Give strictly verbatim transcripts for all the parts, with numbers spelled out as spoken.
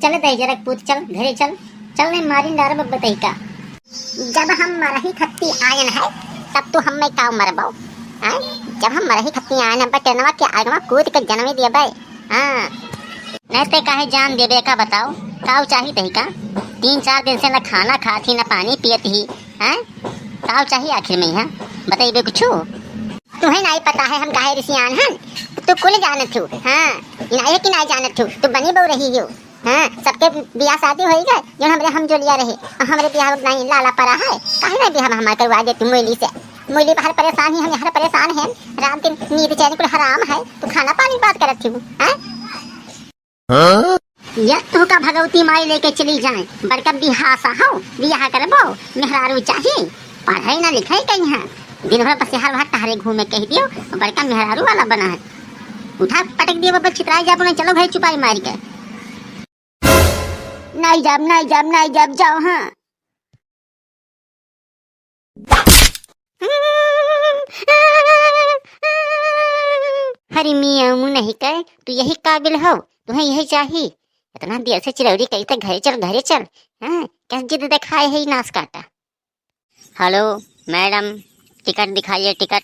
चल दहिजरक पूत, चल घरे चल, चल नहीं मारिन डारब अब तहिका। जब हम मरही खत्ती आयन है, तब तू हम्मे काव मरबो? हैं? जब हम मरही खत्ती आयन है, बटेनवा के आगवा कूद के जनमे देबे। हाँ। नहीं ते काहे जान देबे का बताओ? काव चाही तहिका? तीन चार दिन से न खाना खात ही, न पानी पियत ही। हैं? काव चाही आखिर में, हाँ? बतइबे कुछु? तुहे नाई पता है हम काहे रिसियान हन? तू कुल जानत हो, हाँ? ई नाई है कि नाई जानत हो? तू बनी बहू रही हो। हाँ, सबके बियाह शादी होई गए, जौन हमरे हम जोलिया रहे, और हमरे बियाह नाई लाला परा है, काहे ना बियाह हमार करवा दे तू मोइली से? मोइली बाहर परेशान ही, हम यहाँ परेशान हैं, रात दिन नींद चैन कुल हराम है, तू खाना पानी बात करत थी, हैं? हाँ? या तू का भगवती माई लेके चली जाए, बड़का बिहासा हो, बियाह करबो, मेहरारू चाही, पढ़े ना लिखे कहीं है, दिन भर बस यहाँ वहाँ टहरे घूमे कह दियो, बड़का मेहरारू वाला बना है, उठा पटक दियो, बब्बे छितराई जाबो, नहीं चलो घर चुपाई मार के। नाई जाब, नाई जाब, नाई जाब, जाओ, हाँ। हरी मियाँ मुँह नहीं कहे, तू यही काबिल हो, तुम्हें यही चाहिए। इतना देर से चिरौरी कही तो घरे चल, घरे चल। हाँ, क्या जिद दिखाए है ये नास काटा। हेलो मैडम, टिकट दिखाइए, टिकट।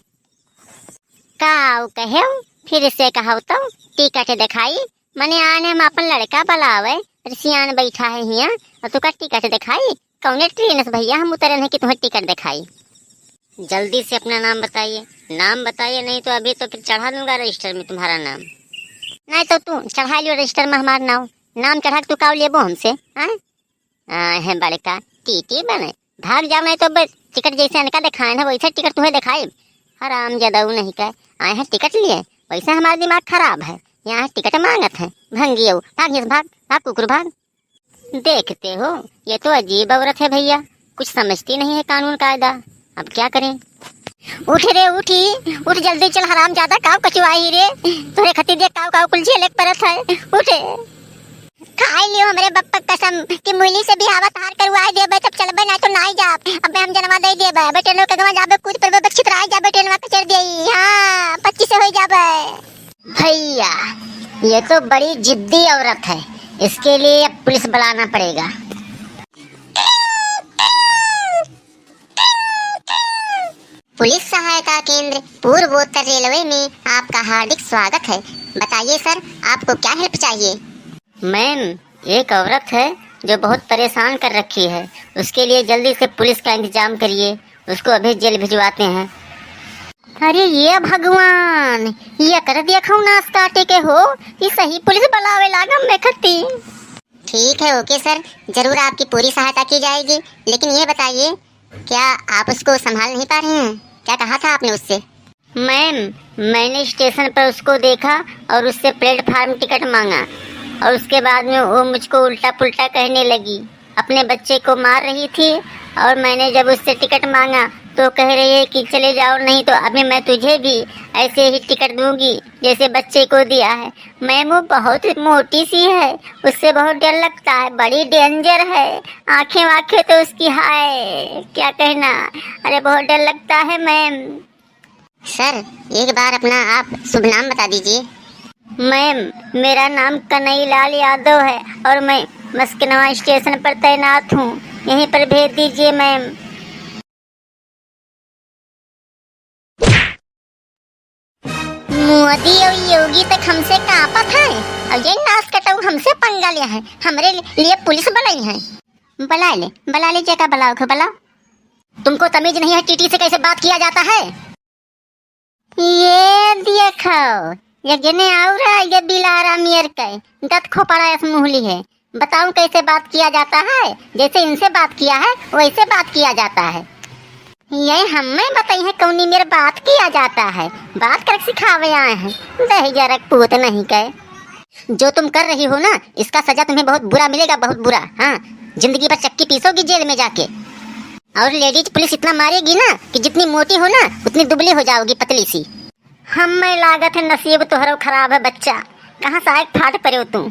काव कहेव? फिर से कहव तो, टिकट दिखाई? मने आने हम अपन लड़का बुलावे, रिसियान बैठा है हियाँ, और तू का टिकट दिखाई? कौने ट्रेन से भैया हम उतरन है कि तुम्हें टिकट दिखाई? जल्दी से अपना नाम बताइए, नाम बताइए, नहीं तो अभी तो फिर चढ़ा दूंगा रजिस्टर में तुम्हारा नाम। नहीं तो तू चढ़ा लियो रजिस्टर में हमारा नाम, नाम चढ़ा के तू काव लेबो हमसे, हाँ? आए हैं बड़का टीटी बने, भाग जाओ, नहीं तो बे-, टिकट जैसे इनका दिखाए ना वैसे टिकट तुम्हें दिखाए। हराम जदऊ नहीं कहे, आए हैं टिकट लिए, वैसे हमारा दिमाग खराब है, यहाँ टिकट मांगत है, भंगियो, भाग यहाँ से, भाग, भाग कुकुर भाग। देखते हो, ये तो अजीब औरत है भैया, कुछ समझती नहीं है कानून कायदा, अब क्या करें? उठ रे उठी, उठ जल्दी चल हरामजादा, काव कचुआई रे, तोरे खातिर देख काव काव कुल झेले के परत है, उठ। खाई लियो हमरे बप्पा कसम कि मुइली से बिहावा तहार करवाए देबे तब चलबे, ना तो नाई जाब। अबे हम जनवा दे देबे, बेटे लोग के गवा जाबे, कूद पड़बे, बस छितराई जाबे, ट्रेनवा कचर देई। हाँ, पच्चीस से होई जाबे। भैया, ये तो बड़ी जिद्दी औरत है, इसके लिए पुलिस बुलाना पड़ेगा। पुलिस सहायता केंद्र पूर्वोत्तर रेलवे में आपका हार्दिक स्वागत है। बताइए सर, आपको क्या हेल्प चाहिए? मैम, एक औरत है जो बहुत परेशान कर रखी है, उसके लिए जल्दी से पुलिस का इंतजाम करिए, उसको अभी जेल भिजवाते हैं। अरे ये भगवान, ये कर देखो नास काटे के हो, ये सही पुलिस बुलावे लागा में खती। ठीक है, ओके सर, जरूर आपकी पूरी सहायता की जाएगी, लेकिन ये बताइए, क्या आप उसको संभाल नहीं पा रही हैं? क्या कहा था आपने उससे? मैम, मैंने स्टेशन पर उसको देखा और उससे प्लेटफार्म टिकट मांगा और उसके बाद में वो मुझको उल्टा पुल्टा कहने लगी। अपने बच्चे को मार रही थी और मैंने जब उससे टिकट मांगा तो कह रही है कि चले जाओ, नहीं तो अभी मैं तुझे भी ऐसे ही टिकट दूंगी जैसे बच्चे को दिया है। मैम, वो बहुत मोटी सी है, उससे बहुत डर लगता है, बड़ी डेंजर है। आंखें वांखें तो उसकी हाय, क्या कहना। अरे बहुत डर लगता है मैम। सर, एक बार अपना आप शुभ नाम बता दीजिए। मैम, मेरा नाम कन्हैयालाल यादव है और मैं मस्किनवा स्टेशन पर तैनात हूँ, यहीं पर भेज दीजिए मैम। मोदी और योगी तक हमसे कांपत है और ये नास कटाऊ हमसे पंगा लिया है, हमरे लिए पुलिस बुलाई है। बुला ले, बुला ले, जेका बुलाओ के बुलाओ। तुमको तमीज नहीं है, टीटी से कैसे बात किया जाता है? ये देखो, ये जने आउर है, ये बिलारा मियर के, दत खोपड़ा ऐस मुहली है। बताऊं कैसे बात किया जाता है? जैसे इनसे बात किया है, वैसे बात किया जाता है। ये हमें बताई है, कौनी मेरे बात किया जाता है, बात कर सिखावे आए हैं। दहिजरक पूत नहीं के। जो तुम कर रही हो ना, इसका सजा तुम्हें बहुत बुरा मिलेगा, बहुत बुरा। हाँ, जिंदगी भर चक्की पीसोगी जेल में जाके। और लेडीज पुलिस इतना मारेगी ना कि जितनी मोटी हो ना, उतनी दुबली हो जाओगी, पतली सी। हमें लागत है नसीब तोहरो खराब है बच्चा, कहाँ से आए फाट पड़े हो तू।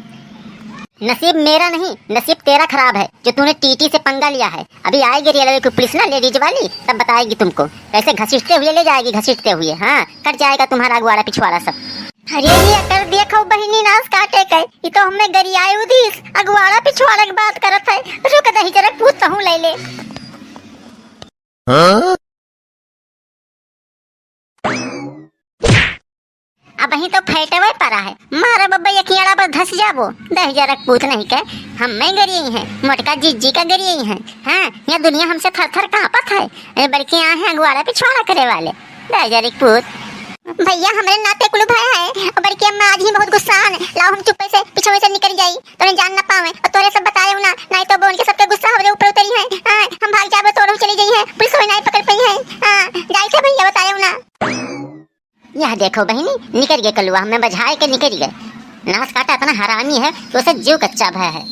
नसीब मेरा नहीं, नसीब तेरा खराब है जो तूने टीटी से पंगा लिया है। अभी आएगी रेलवे की पुलिस ना, लेडीज वाली, तब बताएगी तुमको, कैसे घसीटते हुए ले जाएगी, घसीटते हुए। हाँ, कट जाएगा तुम्हारा अगवाड़ा पिछवाड़ा सब। अरे, ये एकर देखो बहिनी नास काटे के, ई तो हमें गरियाए उदीस, अगुआड़ा पिछवाड़ा के बात करत है। रुक, दहिजरक पूत तहूँ ले ले। हाँ? अबहीं तो फैटवे परा है, मारा बब्बा ये कियाड़ा बस धस जाबो। दहिजरक पूत नहीं के, हमें गरियाई है, मोटका जिज्जी का गरियाई है। हाँ, यह दुनिया हमसे थर थर काँपत है। ए, बड़के आए हैं अगुआड़ा पिछवाड़ा करे वाले। दहिजरक पूत। भैया, हमरे नाते कुल भय है, और बड़की अम्मा आज ही बहुत गुस्सा है। लाओ, हम चुप्पे से पीछे से निकल जाई, तोरे जान ना पावे, और तोरे सब बताए हो ना, नहीं तो बोल के सबके गुस्सा हमरे ऊपर उतरी है। हाँ, हम भाग जाबे, तोरे चली जाई है, पुलिस होई नहीं पकड़ पाई है। हाँ, जाई थे भैया, बताए हो ना। यह देखो बहिनी, निकल गए कलुआ, हमें बझाए के निकल गए। नास काटा इतना हरामी है कि उसे जीव कच्चा भय है।